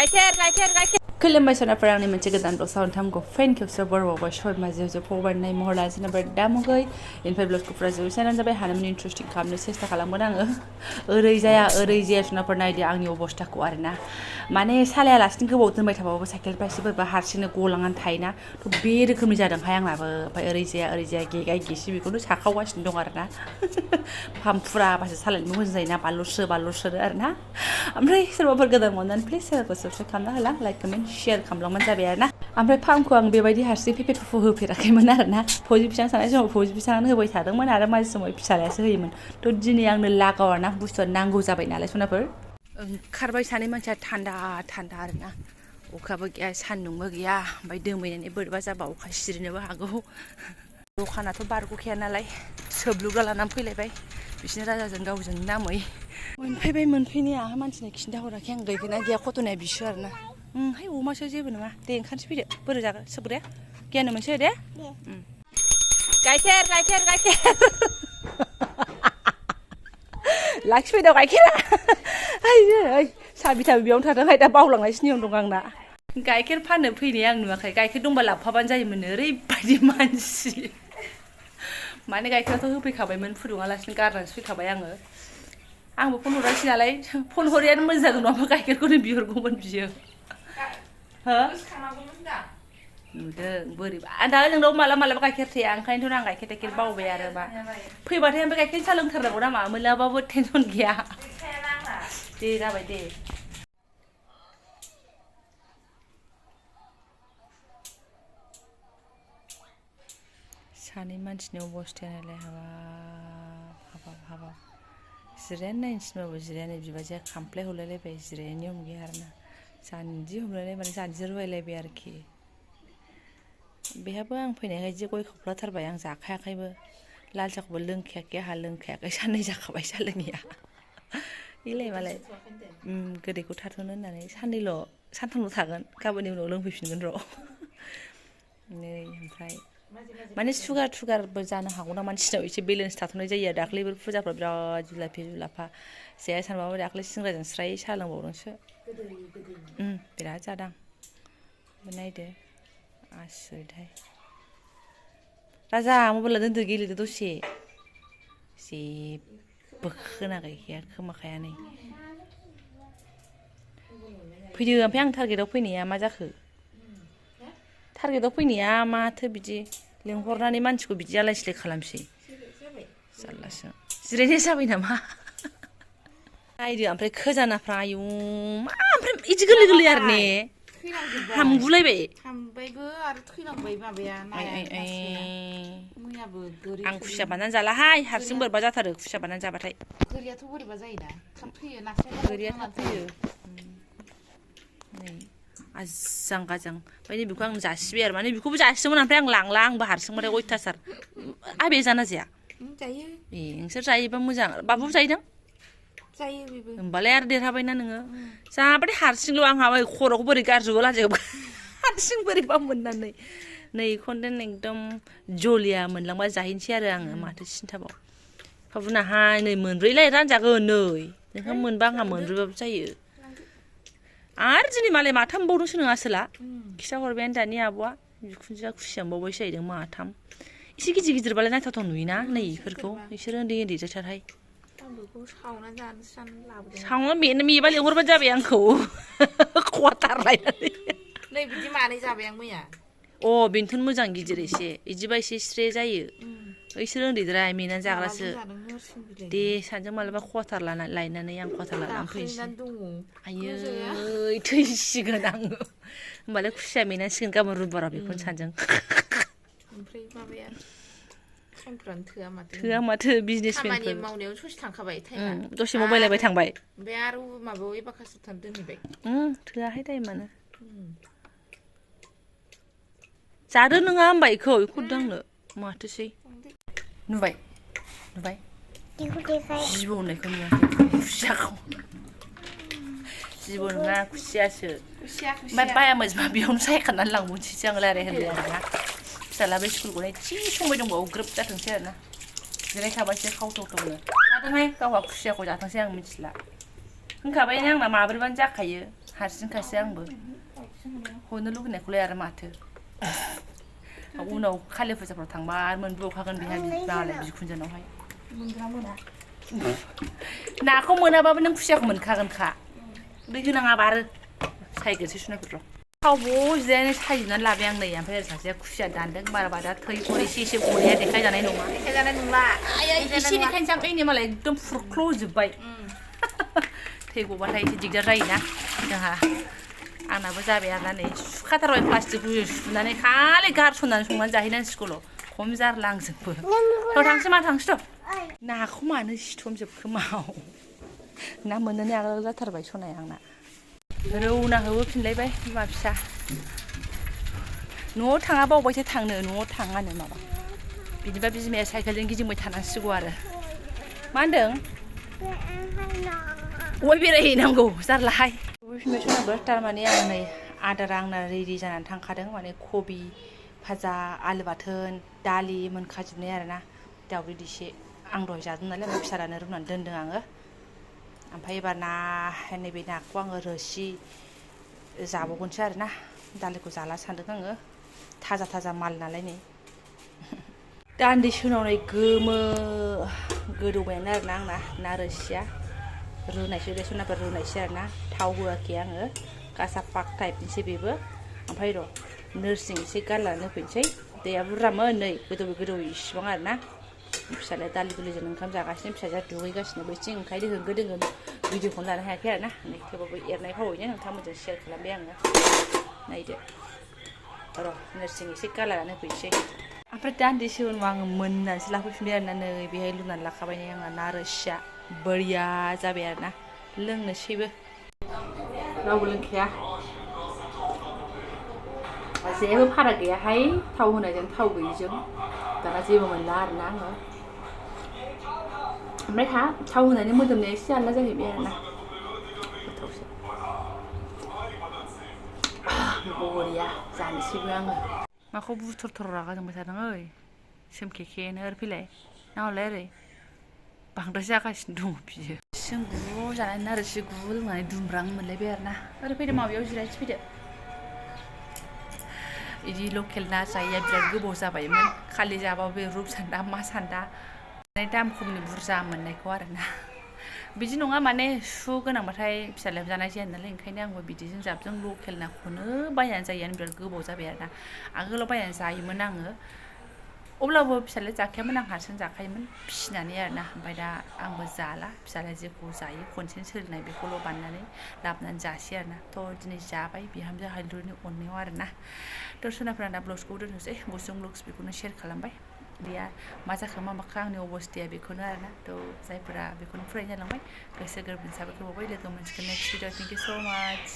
गाइखेर खुलुमबाय सोनाफोर आंनि मोनसे गोदान ब्लग सावन्थामखौ फेन खेबसेयाव बरबावबाय सय माजियाव फरायनाय महर लानो सोनाफोर दामुगै इनफाय ब्लगखौ फुरा जोबैसानानो जाबाय हानायमानि इन्ट्रेस्टिं खालामनो सेस्था खालामगोन आङो ओरै जाया सोनाफोर नायदो आंनि अबस्थाखौ आरोना माने सालायालासिनो गोबाव दोनबाय थाबाबो साइकेलफ्रा एसे बोरैबा हारसिंनो गलांनानै थायोना थ' बे रोखोमनि जादोंहाय आंनाबो ओमफ्राय ओरै जाया गेगाय गेसि बेखौनो साखावगासिनो दं आरोना फामफुराबासो सालायनो मोजां जायोना बालुसो आरोना ओमफ्राय सोरबाफोर गोदान मोननानै प्लिज चेनेलखौ साबसक्राइब खालामना होला लाइक कमेन्ट शेयार खालामलांबानो जाबाय आरोना ओमफ्राय फार्मखौ आं बेबायदि हारसिं फेफे फुफु होफेराखैमोन आरोना फौजि बिसां थानाय समाव फौजि बिसाङानो होबाय थादोंमोन आरो माझे समाव फिसालायासो होयोमोन थ' दिनै आंनो लागाव आरोना बुस्थुआ नांगौ जाबाय नालाय सनाफोर ओंखारबाय सानै मानसिया थान्दा आरोना अखाबो गैया सान्दुंबो गैया ओमफ्राय दोमैनानै बोरैबा जाबा अखा सिरिनोबो हागौ दखानाथ' बारग'खाया नालाय सोब्लुग्रा लानानै फैलायबाय बिसोरनि राजाजों गावजों नामै मोनफैनाया मानसिनो खिन्थाहराखै आं गैगोना गैया खथ'नाया बिसो आरोना हाय अमासो जेबो नङा दे ओंखारसै फैदो बोरै जागोन सोबग्राया गियानो मोनसै दे गाइखेर लाखिफैदो गाइखेरा साबि बेयावनो थादोंहाय दा बावलांनायसो नियम दं आंना गाइखेर फाननो फैनाय आं नुवाखै गाइखेर दंबा लाबोफाबानो जायोमोन ओरैबायदि मानसि माने गाइखेराथ' होफैखाबायमोन फुदुङालासिनो गारनानैसो फैखाबाय आंबो फन हरासै नालाय फन हरैयानो मोजां जागोन नङाबा गाइखेरखौनो बिहरगौमोन बियो हो नुदों बोरैबा दालाय नोंनाव मालाबा गाइखेर थाया ओंखायनोथ' आं गाइखेर बावबाय आरो मा फैबाथाय ओमफ्राय गाइखेर साहा लोंथारनांगौ नामा मोनलाबाबो टेनसन गैया दे जाबाय दे सानै मानसिनि अबस्थायालाय हाबाब जिरायनो नायनोसैबाबो जिरायनो बिबाजैया खामफ्लाय हरलायलायबाय जिरायनो नियम गैया आरोना जानजि हमलायलाय माने जानजि रुवायलायबाय आरोखि बेहाबो आं फैनायखाय जि गय खावफ्लाथारबाय आं जाखायाखैबो लाल साहाखौबो लोंखायाखै आंहा लोंखायाखै साननै जाखाबाय साहा लोङैया बेलाय मालाय गोदैखौ थाथ'नो होननानै सानथामल' थागोन गाबोननि उनाव लोंफैफिनगोन र' नै ओमफ्राय माने सुगार थुगारबो जानो हागौ ना मानसिनाव एसे बेलेन्स थाथ'नाय जायो आरो दाख्लैफोर फुजाफ्राव बिराद जुलाफा जाया सानबाबो दाख्लै सिंग्राजों स्राय साहा लोंबावदोंसो बिराद जादां ओमफ्राय नायदो आसुरितहाय राजा मबाइला दोनदो गेलेदो दसे जेबो खोनागैखाया खोमाखाया नै फैदो ओमफ्राय आं टारगेटआव फैनाया मा जाखो टारगेटआव फैनाया माथो बिदि लेंहरनानै मानसिखौ बिदि आलाय सिलाय खालामसै जारलासो जिरायनाय जाबाय नामा नायदो ओमफ्राय खोजानाफ्रा आयु मा ओमफ्राय बिदि गोरलै आरो ने हामगुलायबाय हामबायबो आरो थैलांबाय माबाया मैयाबो आं खुसिया बानायनानै जालाहाय हारसिं बोरैबा जाथारो खुसिया बानायनानै जाबाथाय गोरियाथ' बोरैबा जायोना थाब थैयो नास्राय गोरिया थाब थैयो नै आजां गाजां ओमफ्राय नैबेखौ आं जासिबाय आरो माने बेखौबो जासिदोंमोन ओमफ्राय आं लांला आंबो हारसिंबाथाय अयथासार आबे जाना जाया जायो नोंसोर जायोबा मोजां बाबुबो जायोदां जायो बेबो होमबालाय आरो देरहाबायना नोङो जाबाथाय हारसिंल' आंहा खर'खौ बोरै गारजोबो लाजोबो हारसिं बोरैबा मोननानै नै खनदेन एकदम जलिया मोनलांबा जाहैनोसै आरो आङो माथो सिन्थाबाव फाबुनाहाय नै मोनब्रैलाय रानजागोन नै नोंहा मोनबा आंहा मोनब्रैबाबो जायो आरो दिनै मालाय माथाम बावदोंसो नों आसोला खिसा हरबायानो दानि आब'आ बिखुनजोआ खुसिया बावबायसो जाहैदों माथाम एसे गिदिरबालाय नायथावथाव नुयोना नै इफोरखौ बिसोर उन्दै जोथारहाय सावना बेनो मेबा लेंहरबानो जाबाय आंखौ खवाथारलायनानै नै बिदि मानै जाबाय आं मैया बेनोथ' मोजां गिदिर एसे बिदिबा एसे स्रे जायो इसोर उन्दैद्राय मेनानै जाग्रासो दे सानैजों मालाबा खवाथार लायनानै आं खवाथार लानानै फैनोसै आयै थैसिगोन आङो होमबालाय खुसिया मेनांसिगोन गाबोन रुबिबाराव बेखौनो सानैजों ओमफ्राय माबाया टाइमफ्रानो थोआ माथो बिजनेसमेनफोर खामानि मावनायाव ससे थांखाबाय टाइमा दसे मबाइलायबाय थांबाय ओमफ्राय आरो माबायाव एबाकासआव थांनो दोनहैबाय थोआहाय टाइमानो जादो नोङा होमबा इखौ दांनो माथोसै नुबाय जिबौ होननायखौ नुवाखै खुसियाखौ जिबौ नङा खुसियासो ओमफ्राय बाया मोजबा बेयावनो सायखानानै लांबावनोसैसो आं रायज्लायहोनबाय आरोना फिसालाबो स्कुलखौनो एसे संबाय दंबावो ग्रोब जाथोंसै आरोना जिरायखाबायसो खावथावनो जादोंहाय गावहा खुसियाखौ जाथोंसै आं मिथिला होनखाबाय आंना माब्रैबानो जाखायो हारसिंखासो आंबो हरनो लुगैनायखौलाय आरो माथो उनाव खालि फुजाफ्राव थांबा मोनब्रबखागोन बेहा मालाय बिखुनजोनावहाय नाखौ मोनाबाबो नों खुसियाखौ मोनखागोनखा दै होनाङाबा आरो सायगोनसै सुनायफोर थाव जिरायनानै सायजोबनानै लाबाय आं नै ओमफ्राय ओरै सासेया खुसिया दानदों बाराबा दा थै एसे एसे गनाया देखायजानाय नङा देखायजानाय नंला एसे देखायनोसै ओइनि मालाय एकदम फुरख्ल'जोब्बाय थै गबाथाय एसे दिगदार जायोना जोंहा आंनाबो जाबाय आरोना नै सुखाथारबाय प्लास्टिक सुनानै खालि गारसननानै संनानै जाहैनांसिगौल' खम जारला आंजोंबो थ' थांसै मा थांसै थ' नाखौ मानो सिथमजोबखो माव ना मोननोनो आगोल जाथारबाय सनाया आंना रौना होबोफिनलायबाय बिमा फिसा न'आव थाङा बावबायसो थांनो न'आव थाङानो माबा बिदिबा बिमाया साइकेलजों गिदिंबाय थानांसिगौ आरो मा होनदों अबाय बेरायहैनांगौ जारलाहाय होबोफिनबाय सनाबो थारमाने आं नै आदारा आंना रेडि जानानै थांखादों माने कबि भाजा आलु बाथोन दालि मोनखाजोबनाय आरोना दावदै दैसे आं दहाय जादों नालाय ओमफ्राय फिसालानो रुनानै दोनदों आङो ओमफ्राय एबार ना नैबे नाखौ आङो रोसि जाबावगोनसो आरोना दालिखौ जाला सानदों आङो थाजा थाजा माल नालाय नै दान्दिसे उनाव नै गोमो गोदौबायानो आरोना आंना ना रोसिया रुनायसो बे सनाफोर रुनायसो आरोना थाव होआखै आङो गासा पाक टाइपनिसो बेबो ओमफ्राय र' नोरसिं एसे गारलाना होफैनोसै दैया बुरजामोन नै गोदौयै इसिबां आरोना फिसालाया दालि गोरलैजों ओंखाम जागासिनो फिसाजोआ दुगैगासिनो बैथिं ओंखायनो होंगो दोंगो भिडिअखौनो लानो हायाखै आरोना नै थेवबाबो एरनाय फावैनो नोंथांमोनजों शेयार खालामबाय आङो नायदो र' नोरसिं एसे गारलाना होफैनोसै ओमफ्राय दान्दिसे उनाव आङो मोननानैसो लाफैफिनबाय आरोना नै बेहाय लुनानै लाखाबाय नै आंना ना रोसिया बोरिया जाबाय आरोना लोंनोसैबो रावबो लोंखाया जेबो फाराग गैयाहाय थाव होनायजों थाव गैयिजों दाना जेबो मोनला आरोना आङो ओमफ्राय थाव होनानै मोदोमनाया एसे आलदा जाहैबाय आरोना गोथावसो बरिया जानोसैबो आङो माखौ बुथुर रागा जोंबाय थादों ओइ सोमखेखेनो ओरै फैलाय नाहरलाय ओरै बांद्राय जागासिनो दङ बियो जों गु जानानै ना रोसि गु लोंनानै दुमब्रां मोनलायबाय आरोना ओरै फैदो माबायाव जिरायसो फैदो बिदि लकेल ना जायैया बिराद गोबाव जाबायमोन खालि जाबाबो बे रुप सान्दा मा सान्दा माने दाम खमनि बुरजा मोननायखौ आरोना बिदि नङा माने सु गोनांबाथाय फिसालाया जानाय जाया नालाय ओंखायनो आंबो बिदिजों जाबजों लकेल नाखौनो बायनानै जायोआनो बिराद गोबाव जाबाय आरोना आगोलाव बायनानै जायोमोन आङो अब्लाबो फिसालाया जाखायामोन आं हारसिं जाखायोमोन फिसिनानै आरोना ओमफ्राय दा आंबो जाला फिसालाया जेखौ जायो खनसेनो सोलिनाय बेखौल' बानायनानै लाबोनानै जासै आरोना थ' दिनै जाबाय बिहामजो हालुरनि अननायाव आरोना दर्शनाफोरा दा ब्लग्सखौ दोननोसै गुसुं ब्लग्स बेखौनो शेयार खालामबाय गैया मा जाखो मा माखो आंनि अबस्थाया बेखौनो आरोना थ' जायफोरा बेखौनो फरायनो जालांबाय गोसो गोरबोनि साबायखर बावबाय लोगो मोनसिगोन नेक्स्ट भिडिअ थेंक इउ स' माच